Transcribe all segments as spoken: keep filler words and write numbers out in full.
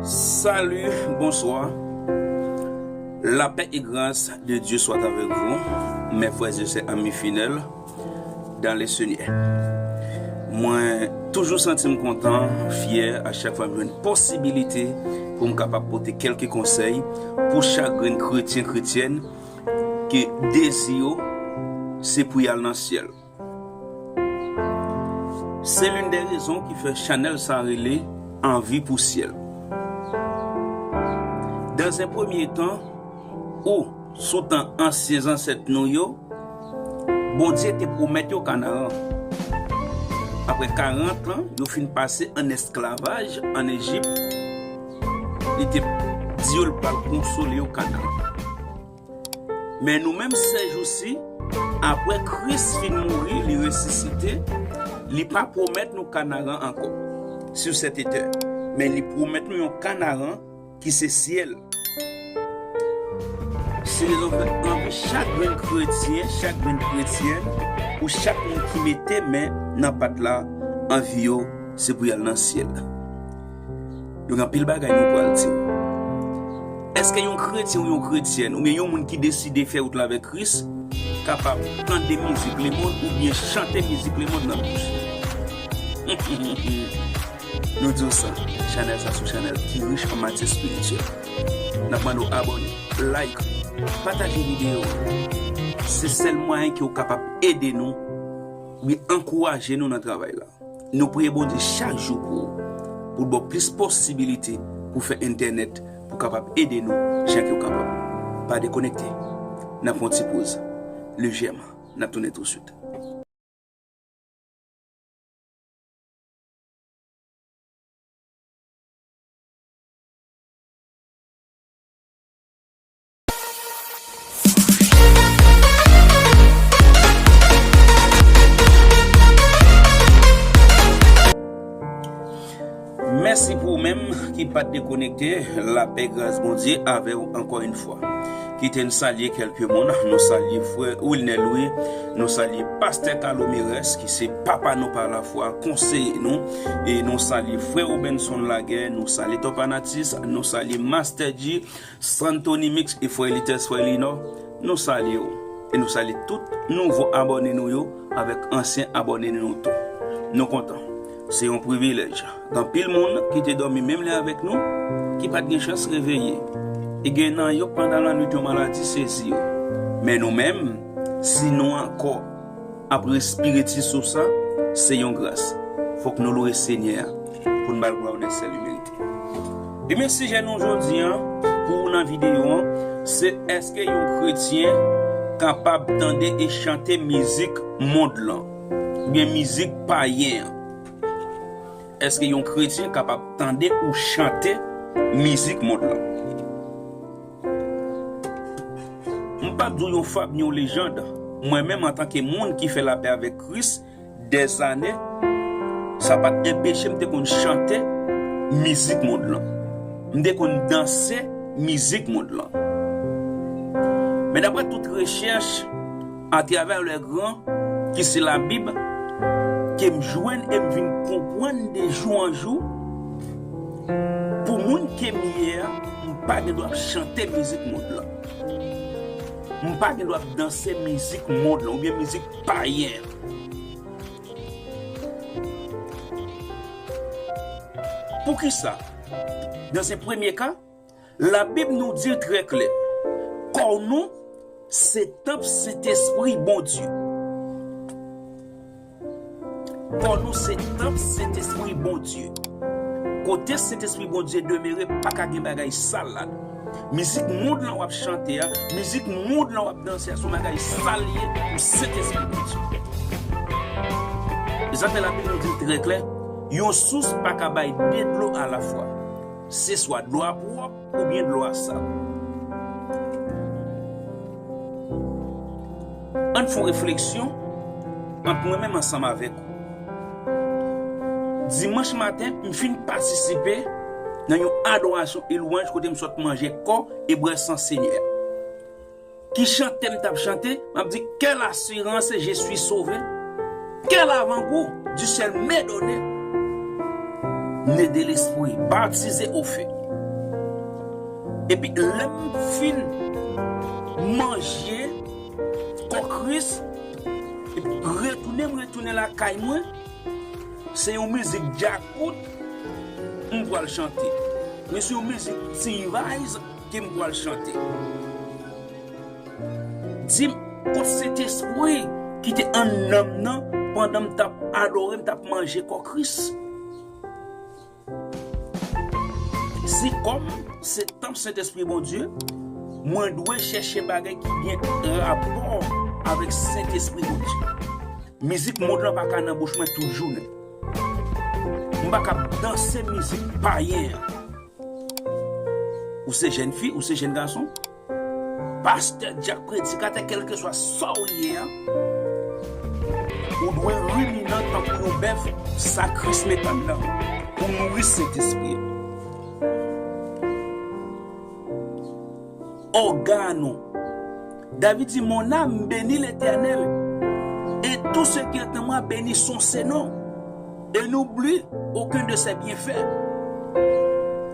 Salut, bonsoir. La paix et grâce de Dieu soit avec vous, mes frères et sœurs, amis fidèles dans le Seigneur. Mwen toujou santi m kontan, fyè a chak fwa m jwenn posibilite pou m kapab pote kèlke konsèy pou chak grenn kretyen, kretyèn ke dezi yo se pou y al nan syèl. Se l'une des raisons ki fè chanèl sa rele Anvi pou syèl. Dans un premier temps, ou sou tan ansyen zansèt nou yo, Bondye te pwomèt yo Kanaran. Apre karant an, yo fin pase an esklavaj an Ejip, li te di yo l pral konsole yo Kanaran. Men nou menm sèjousi, apre Kris fin mouri, li resisite, li pa pwomèt nou Kanaran ankò, sur cette terre. Men li pwomèt nou yon Kanaran ki se syèl. Se rezon fè anvi chak grenn kretyen, chak grenn kretyèn, ou chak moun ki mete men nan pat la, anvi yo, se pou y al nan syèl. Nou gen anpil bagay nou pral di w. Èske yon kretyen ou yon kretyèn, oubyen yon moun ki deside fè wout la avèk Kris, kapab tande mizik lemonn oubyen chante mizik lemonn nan bouch? Nou di w sa, chanèl sa se yon chanèl ki rich an matyè espirityèl. N ap mande w abòne, like, pataje videyo a. Se sèl mwayen ke w kapab ede nou, oubyen ankouraje nou nan travay la. Nou priye Bondye chak jou pou ou, pou l ba w plis posibilite pou fè entènèt, pou kapab ede nou jan ke w kapab. Pa dekonekte. N ap fè yon ti poz lejèman. N ap tounen touswit. Mèsi pou ou menm ki pa t dekonekte. Lapè, gras Bondye avè w ankò yon fwa. Kite n salye kèlke moun. Nou salye frè Wilner Louis, nou salye pastè Carlo Mérès, ki se papa nou pa lafwa, konseye nou, e nou salye frè Robenson Laguerre, nou salye Top Anatis, nou salye Master G, Santoni Mix e frè Elites, frè Elinor, nou salye w. E nou salye tout nouvo abòne nou yo avèk ansyen abòne nou tou. Nou kontan. Se yon privilèj. Gen anpil moun ki te dòmi menm lè avèk nou, ki pa t gen chans reveye. E gen nan yo, pandan lannwit, yon maladi sezi yo. Men nou menm, si nou ankò ap respire ti souf sa, se yon gras. Fòk nou lwe Senyè a pou n ba l glwa, onè, sèl li merite. Ebyen, sijè nou jodi a, pou ou nan videyo an, se èske yon kretyen kapab tande e chante mizik mond lan, oubyen mizik payen an? Èske yon kretyen kapab tande ou chante mizik mond lan? M p ap di w yon fab ni yon lejann. Mwen menm, antanke moun ki fè lapè avèk Kris dèzane, sa pa t enpeche m te konn chante mizik mond lan. M te konn danse mizik mond lan. Men daprè tout rechèch, atravè le gran ki se Labib, ke m jwenn e m vin konprann de jou an jou, pou moun ke m ye a, m pa gen dwa ap chante mizik mond lan. M pa gen dwa ap danse mizik mond lan oubyen mizik payen an. Poukisa? Dans un premier cas, Labib nou di l trè klè, kò nou se tanp Sentespri Bondye. Kò nou se tanp Sentespri Bondye. Kote Sentespri Bondye demere, pa ka gen bagay sal ladan. Mizik mond lan w ap chante a, mizik mond lan w ap danse a, se yon bagay sal li ye pou Sentespri Bondye. E sa fè Labib nou di l trè klè, yon sous pa ka bay de dlo alafwa. Se swa dlo a pwòp oubyen dlo a sal. Ann fè yon refleksyon ant mwen menm ansanm avèk ou. Dimanch maten, m fin patisipe nan yon adorasyon e lwanj kote m sot manje kò e bwè san Senyè a. Ki chante m t ap chante? M ap di, quelle assurance, je suis sauvé. Quel avant-goût, du ciel m'est donné. Né de l'esprit, baptisé au feu. Epi lè m fin manje kò Kris, epi retounen, m retounen lakay mwen, se yon mizik djakout m pral chante. Men se yon mizik T-Vice ke m pral chante. Di m, kot Sentespri ki te anndan m nan pandan m t ap adore, m t ap manje kò Kris? Si kò m se tanp Sentespri Bondye, mwen dwe chèche bagay ki gen rapò avèk Sentespri Bondye. Mizik mond lan pa ka nan bouch mwen tout jounen. M pa ka ap danse mizik payen an. Ou se jèn fi, ou se jèn gason, pastè, dyak, predikatè, kèlkeswa sa w ye a, ou dwe riminan tankou yon bèf sa Kris met anndan w pou nouri Sentespri a. Ògàn ou. David di, mon âme bénit l'Éternel, et tout ce qui est en moi bénisse son saint nom, et n'oublie aucun de ses bienfaits.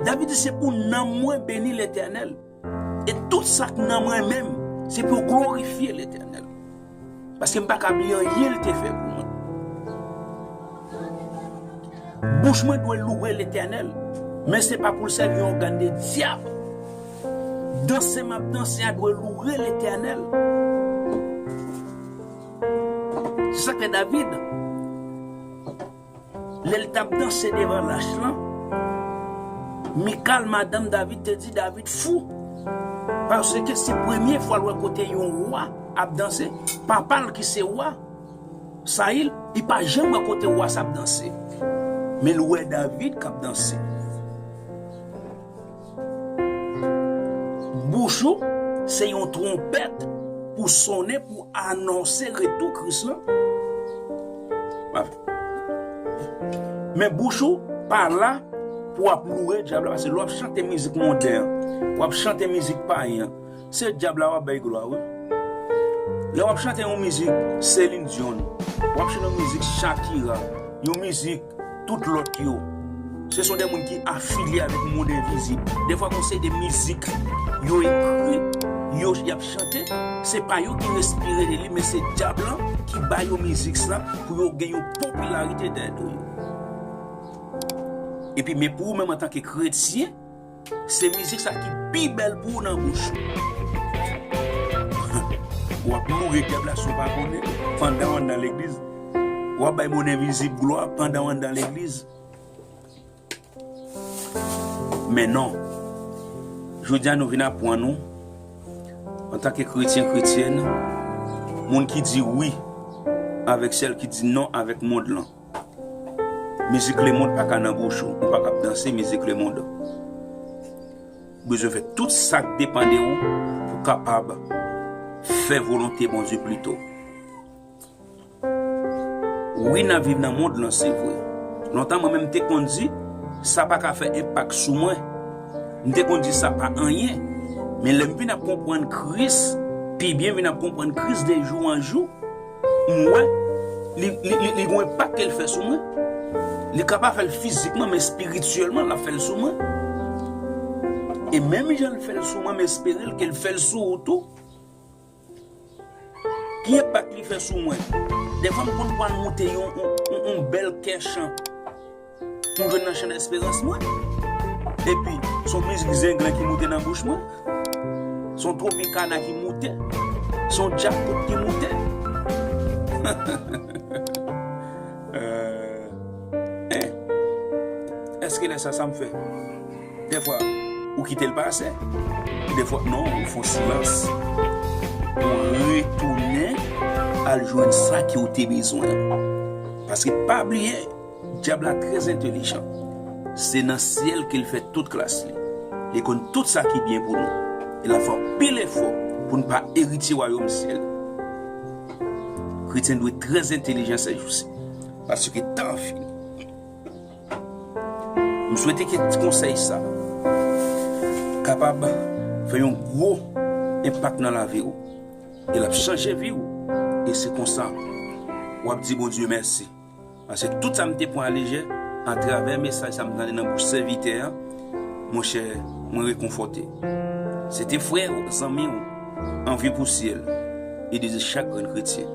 David di, se pou nanm mwen beni Letènèl. E tout sa k nan mwen menm, se pou yo glorifye Letènèl. Paske m pa ka bliye anyen l te fè pou mwen. Bouch mwen dwe louwe Letènèl, men se pa pou l sèvi yon ògàn de dyab. Danse m ap danse a dwe louwe Letènèl. Se sa k fè David, lè l t ap danse devan lach lan, Mikal, madanm David, te di David fou. Paske se premye fwa l wè kote yon wa ap danse. Papa l ki se wa, Sayil, li pa janm wè kote wa sa ap danse. Men l wè David k ap danse. Bouch ou se yon twonpèt pou sonnen, pou anonse retou Kris lan. Men bouch ou pa la pou w ap louwe dyab la, paske lè w ap chante mizik mondain an, w ap chante mizik payen an, se dyab la w ap bay glwa, wi. Lè w ap chante yon mizik Celine Dion, w ap chante yon mizik Shakira, yon mizik tout lòt yo, se son de moun ki afilye avèk mond envizib. Defwa, gon seri de mizik yo ekri, yo, y ap chante, se pa yo ki enspire de li, men se dyab lan ki ba yo mizik sa pou yo gen yon popilarite dèyè do yo. Epi, men pou ou menm antanke kretyen, se mizik sa ki pi bèl pou ou nan bouch ou. W ap louwe dyab la san w pa konnen, pandan w anndan legliz. W ap bay mond envizib glwa pandan w anndan legliz. Men non. Jodi a, nou vin aprann nou, antanke kretyen, kretyèn, moun ki di wi avèk syèl, ki di non avèk mond lan. Mizik lemonn pa ka nan bouch ou, ou pa ka ap danse mizik lemonn. Ou bezwen fè tout sa k depann de ou pou w kapab fè volonte Bondye pito. Wi, n ap viv nan mond lan, se vre. Lontan, mwen menm, m te konn di, sa pa ka fè enpak sou mwen. M te konn di sa pa anyen. Men lè m vin ap konprann Kris, pi byen vin ap konprann Kris de jou an jou, m wè li, li, li, li gon enpak ke l fè sou mwen. Li ka pa fè l fizikman, men espirityèlman, l ap fè l sou mwen. E menm jan l fè l sou mwen, m espere l ke l fè l sou ou tou. Ki enpak li fè sou mwen? Defwa m konn pral moute yon, yon, yon, yon bèl kè chan pou m jwenn nan chan esperans mwen. Epi, se yon mizik zenglen ki moute nan bouch mwen. Se yon Tropicana ki moute. Se yon djakout ki moute. Euh, en. Èske lè sa, sa m fè? Defwa, ou kite l pase. Defwa, non, ou fè silans. Ou retounen al jwenn sa ke w te bezwen an. Paske pa bliye, dyab la trè entelijan. Se nan syèl ke l fè tout klas li. Li konn tout sa ki byen pou nou. E l ap fè anpil efò pou n pa eritye wayòm syèl. Kretyen dwe trè entelijan sèjousi. Paske tan an fini. M swete ke ti konsèy sa kapab fè yon gwo enpak nan lavi w. E l ap chanje vi w. E se konsa, w ap di Bondye mèsi. Paske tout sa m te pran alejè, atravè mesaj sa m tande nan bouch sèvitè a, monchè, mwen rekonfòte. Se te frè w, zanmi w, anvi pou syèl, e dezi chak grenn kretyen,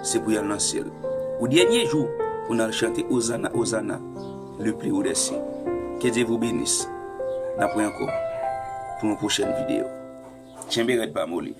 se pou y al nan syèl. Pou dènye jou, pou n al chante Ozana, Ozana, le plus haut des cieux. Que Dieu vous bénisse. N ap wè ankò pou yon pwochèn videyo. Tchenbe rèd, pa moli.